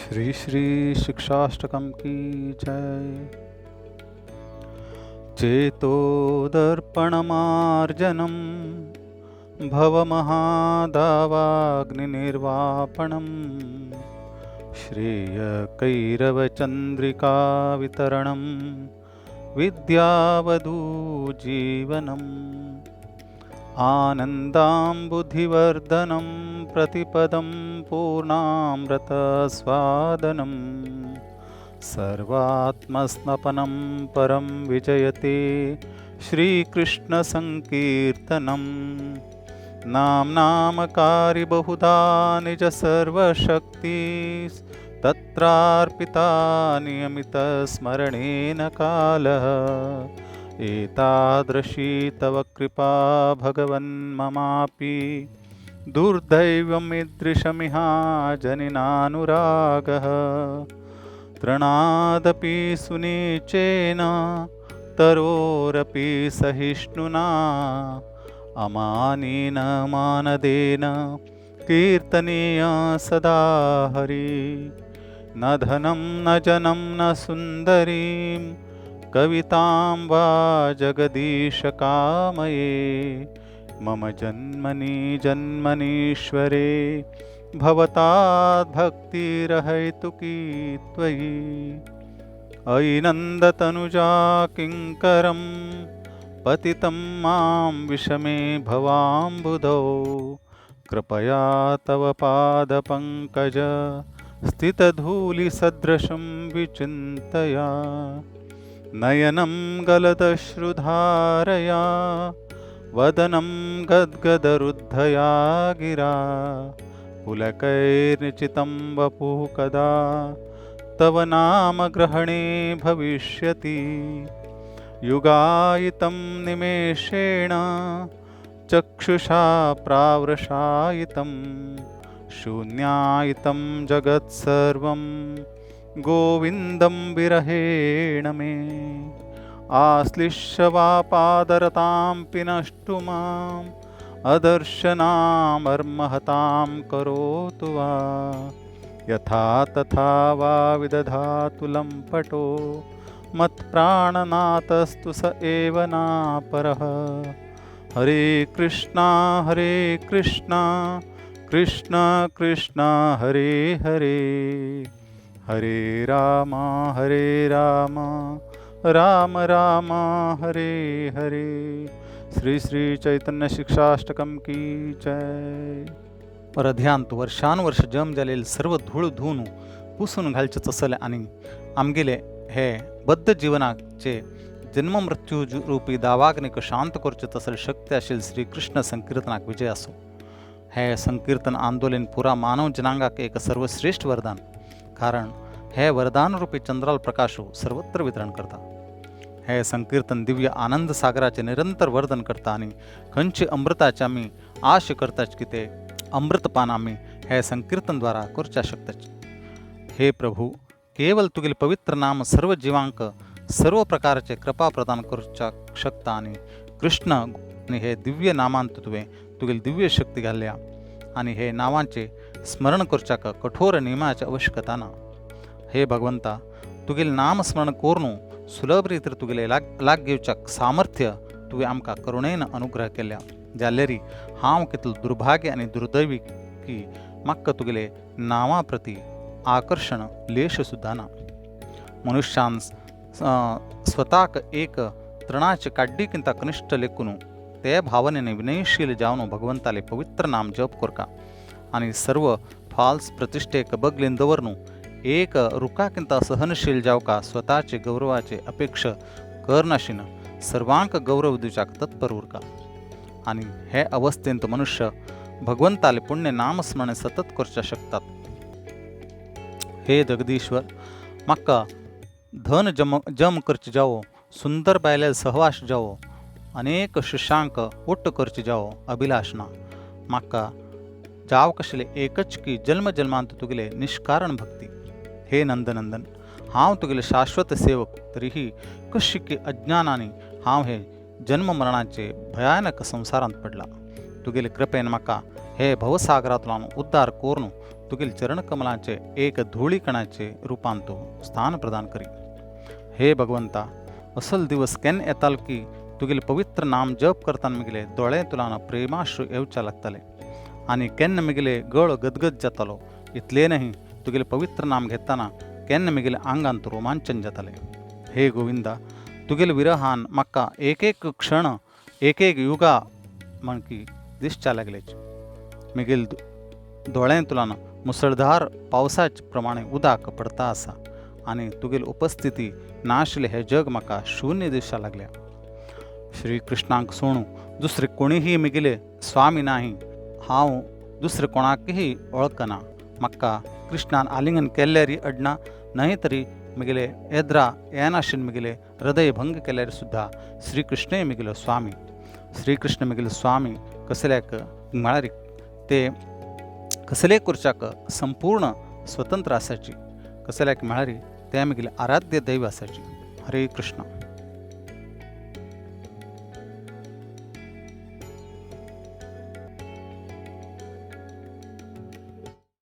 श्री श्री शिक्षाष्टकम की जय। चेतोदर्पणमार्जनं भवमहादावाग्निनिर्वापणं श्रेयकैरवचन्द्रिकावितरणं विद्यावधूजीवनम् आनन्दाम्बुधिवर्धनं प्रतिपदं पूर्णामृतस्वादनं सर्वात्मस्नपनं परं विजयते श्रीकृष्णसङ्कीर्तनं। नाम्नामकारि बहुधा निजसर्वशक्ति तत्रार्पिता नियमितस्मरणेन कालः। एतादृशी तव कृपा भगवन् ममापि दुर्दैवमीदृशमिहा जनिनानुरागः। तृणादपि सुनीचेन तरोरपि सहिष्णुना अमानेन मानदेन कीर्तनीय सदा हरि। न धनं न जनं न सुन्दरीं कवितां वा जगदीश कामये। मम जन्मनि जन्मनीश्वरे भवताद् भक्तिरहैतुकी त्वयि। अयि नन्दतनुजा किङ्करं पतितं मां विषमे भवाम्बुधौ। कृपया तव पादपङ्कज स्थितधूलिसदृशं विचिन्तया। नयनं गलदश्रुधारया वदनं गद्गदरुद्धया गिरा। पुलकैर्निचितं वपुः कदा तव नामग्रहणे भविष्यति। युगायितं निमेषेण चक्षुषा प्रावृषायितं शून्यायितं जगत्सर्वं गोविन्दं विरहेण मे। आश्लिष्य वा पादरतां पिनष्टु माम् अदर्शनामर्महतां करोतु वा। यथा तथा वा विदधातु लम्पटो मत्प्राणनाथस्तु स एव नापरः। हरे कृष्णा हरे कृष्णा कृष्ण कृष्ण हरे हरे। हरे राम हरे राम राम राम हरे हरे। श्री श्री चैतन्य शिक्षाष्टकम की जय। परध्यांत वर्षानुवर्ष जम जालेल सर्व धूळ धुवून पुसून घालचें तसलें आनी आमगेले हे बद्ध जीवनाचे जन्म मृत्यू रूपी दावाग्निक शांत करचे तसले शक्ती आशिल्ले श्रीकृष्ण संकीर्तनाक विजय आसूं। हे संकीर्तन आंदोलन पुरा मानव जनांगाक एक सर्वश्रेष्ठ वरदान, कारण हे वरदान रूपी चंद्राल प्रकाशो सर्वत्र वितरण करता। हे संकीर्तन दिव्य आनंद सागराचे निरंतर वर्धन करता आनी खंयचे अमृताचे आमी आश करतात की ते अमृतपान आमी हे संकीर्तन द्वारा करच्या शकतात। हे प्रभू, केवल तुगेले पवित्र नाम सर्व जीवांक सर्व प्रकारचे कृपा प्रदान करच्या शकता आनी कृष्ण हे दिव्य नामांत तुवें तुगेली दिव्य शक्ती घाल्ल्या आनी हे नावांचे स्मरण करच्याक कठोर नियमाची आवश्यकता ना। हे भगवंता, तुगेले नाम स्मरण करून सुलभ रीतीर तुगेले लाग घेवच्याक सामर्थ्य तुवें आमकां करुणेन अनुग्रह केल्या। जाल्यारी हांव कितलो दुर्भाग्य आनी दुर्दैवी की म्हाका तुगेले नांवा प्रती आकर्शण लेश सुद्दां ना। मनुष्यान स्वताक एक तृणाचे काड्डीकिंता कनिश्ठ लेखून ते भावनेन विनयशील जावन भगवंताले पवित्र नाम जप करका आनी सर्व फाल्स प्रतिश्ठेक बगलेन दवरनु एक रुखाकिंता सहनशील जावका स्वताचे गौरवाचे अपेक्षा करनाशिन सर्वांक गौरव दिवच्याक तत्पर उरका। आनी हे अवस्थेंत मनुष्य भगवंताले पुण्य नामस्मरण सतत करच्या शकतात। हे जगदीश्वर, म्हाका धन जम जम करचे जावो, सुंदर बायले सहवास जावो, अनेक शिष्यांक ओट्ट करचे जावो अभिलाष ना। म्हाका जाव कशले एकच की जन्म जन्मांत तुगेले निष्कारण भक्ती। हे नंदनंदन, हांव तुगेले शाश्वत सेवक, तरीही कशी की अज्ञानानी हांव हे जन्म मरणाचे भयानक संसारांत पडला। तुगेले कृपेन म्हाका हे भवसागरांतल्यान उद्धार करून तुगेल चरणकमलाचे एक धूळीकणाचे रूपांतो स्थान प्रदान करी. हे भगवंता, असल दिवस केन्ना येतालो की तुगेले पवित्र नाम जप करतना मिगेले दोळे तुलान प्रेमाश्रू येवच्या लागताले आनी केन्ना मिगेले गळ गदगद जातालो. इतले न्ही, तुगेले पवित्र नाम घेतना केन्ना मिगेले आंगांत रोमांचन जाताले. हे गोविंदा, तुगेले विरहान म्हाका एक एक क्षण एक एक युगा म्हणकी दिसच्या लागलेच. मिगेल दोळ्यां तुलान मुसळधार पावसाच प्रमाणे उदक पडता आसा आनी तुगेली उपस्थिती नाशिल्लें हें जग म्हाका शून्य दिसच्या लागल्या. श्री कृष्णाक सोणू दुसरे कोणीही मिगेले स्वामी नाही. हांव दुसरे कोणाकही ओळखना. म्हाका कृष्णान आलिंगन केल्यारी अडना, न्हय तरी मिगेले एद्रा येनाशिन मिगेले हृदय भंग केल्यार सुद्धा श्रीकृष्णय मिगेलो स्वामी. श्रीकृष्ण मिगेलो स्वामी कसल्याक म्हळ्यार ते कसले करच्याक संपूर्ण स्वतंत्र आसाची. कसल्याक म्हळ्यार ते मिगेले आराध्य दैव आसाची. हरे कृष्ण.